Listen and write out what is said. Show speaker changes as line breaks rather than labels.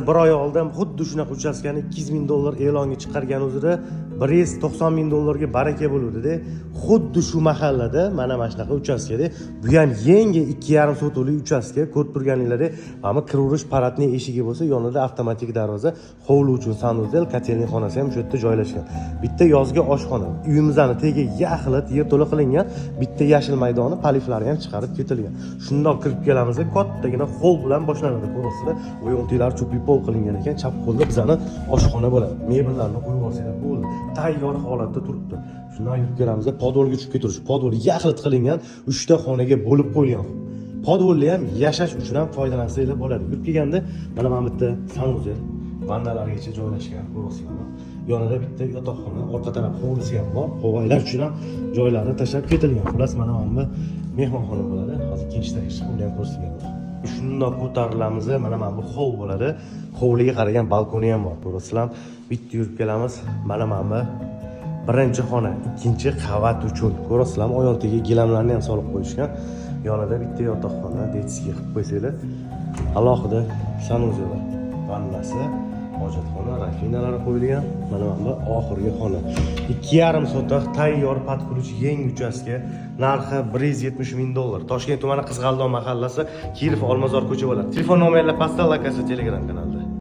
Bir oy oldin xuddi shunaqa uchastkani 200 ming dollar e'longa chiqargan o'zida 190 ming dollarga baraka bo'luvdida. Xuddi shu mahallada mana shunaqa uchastkada, bu ham yangi 2,5 sotixli uchastka. Ko'rib turganinglardek, mana bu kiraverish парадный eshigi bo'lsa, yonida avtomatik darvoza, hovli uchun санузел, котельный xonasi ham shu yerda joylashgan. Bitta yozgi oshxona, uyimizni tagi yaxlit yerto'la qilingan, bitta yashil maydoni, полив lari ham chiqarib ketilgan. Shundoq kirib kelamiz, kattagina холл bilan boshlanadi. Ko'rasizlar, o'yintiklari чопый пол qilingan ekan. Chap qo'lda bizani oshxona bo'ladi, mebellarni qo'yib olsanglar bo'ldi, tayyor holatda turibdi. Shundan yurib kelamiz, подвал ga tushib ketaverish. Подвал yaxlit qilingan, uchta xonaga bo'lib qo'yilgan. Подвал ni ham yashash uchun ham foydalansanglar bo'ladi. Yurib kelganda mana bu bitta санузел, vannalargacha joylashgan, ko'rasizlarmi? Yonida bitta yotoqxona, orqa taraf hovlisi ham bor, hovoylar uchun ham joylarni tashlab ketilgan. Xullas, mana bu mehmonxona bo'ladi. Hozir ikkinchi etажga chiqib, uni ham ko'rsatib beraman. Shundoq ko'tarilamiz, mana bu холл bo'ladi. Hovliga qaragan balkoni ham bor, ko'rasizlar. Bitta yurib kelamiz, mana bu birinchi xona, ikkinchi qavat uchun. Ko'rasizlarmi, oyoq tagiga gilamlarni ham solib qo'yishgan. Yonida bitta yotoqxona, детский qilib qo'ysanglar. Alohida санузел, vannasi, hojatxona, rakovinalari qo'yilgan. Mana bu oxirgi xona, 2,5 sotix, tayyor под ключ yangi uchastka. Narxi 170 ming dollar. Toshkent tumani, Qizg'aldoq mahallasi, Kirov Olmazor ko'cha bo'ladi. Telefon nomerlar pastda, lokatsiya Telegram kanalida.